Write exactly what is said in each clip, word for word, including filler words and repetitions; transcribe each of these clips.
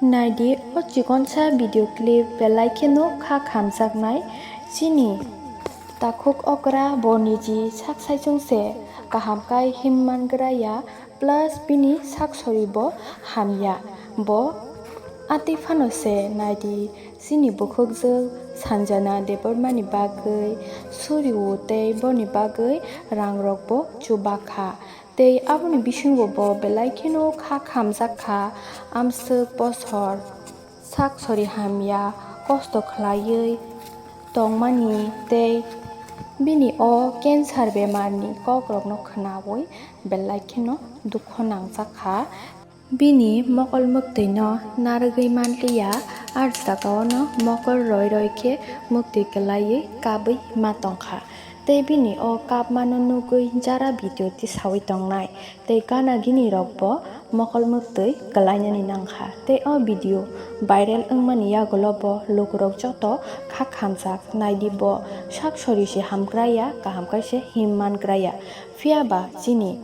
Naidi o chikonsa video clip belai kheno kha khamjaknai chini takhuk okra bo niji sak saichung se kaham kai himman graya plus bini sak sori bo hamya bo atwi phano se naidi chini bukhukjwk Sanjana Debbarmani bagwi suriwo tei boni bagwi rangrokbo chubakha. Tei aboni bisingo bo belai kheno kha khamjak kha, amswk bosor sak sori hamya kosto khlaiwi tongmani tei bini o cancer bemarni kokrokno khnaui belai kheno dukho nangjak kha. Bini mokol mwktwino narwgwi manliya, aro jagao no mokol roi roi khe mwktwi kwlaiwi kabwi ma tongkha. Tei bini o kapmano nugwi jara video tisaui tongnai tei gana gini rokbo mokol mwktwi kwlainani nangkha. Tei o video viral wngmani yagulo bo lukurok joto kha khamjak naidi bo sak sori se hamgraya kaham kaise himman graya. Phiya ba chini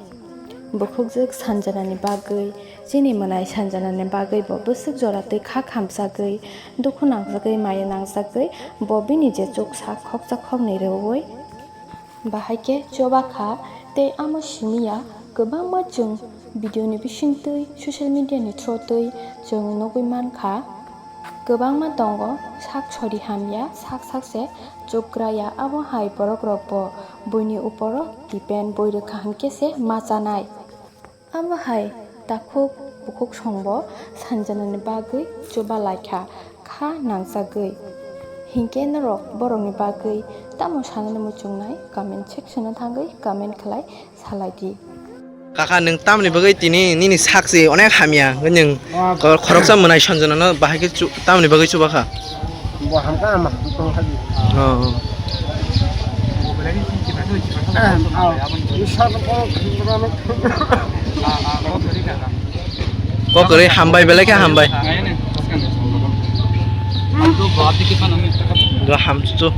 bukhukjwk Sanjanani bagwi, chini mwnai Sanjanani bagwi bo bwswk jora twi kha khamjagwi, dukhu nangjagwi, maya nangjagwi bo bini je chuksa khoksa khoknwi rwui bahai khe choba kha. Tei amo simi ya kwbangma chwng video ni bisingtwi social media ni through twi chwng nugwi mankha. Kwbangma tongo sak sori hamya, sak sak se chukra ya, abo hai borok rok bo buini uporo depend bui rwkha hinkhe se ma chanai. Abo hai takhuk bukhuk songbo Sanjanani bagwi chuba laikha kha nangjagwi. Hinkhe norok borokni bagwi tamo sanani muchungnai comment section o thangwi comment khlai salaidi. Kaka, nwng tamni bagwi tini nini sakchi onek hamya, nwng kor-, khoroksa mwnai Sanjanano bahai khe chu-, tamni bagwi chubakha? Bo hamkha ama tong khaji. Oh, oh. Kok kwrwi hambai, belai khe hambai. Bo hamchu.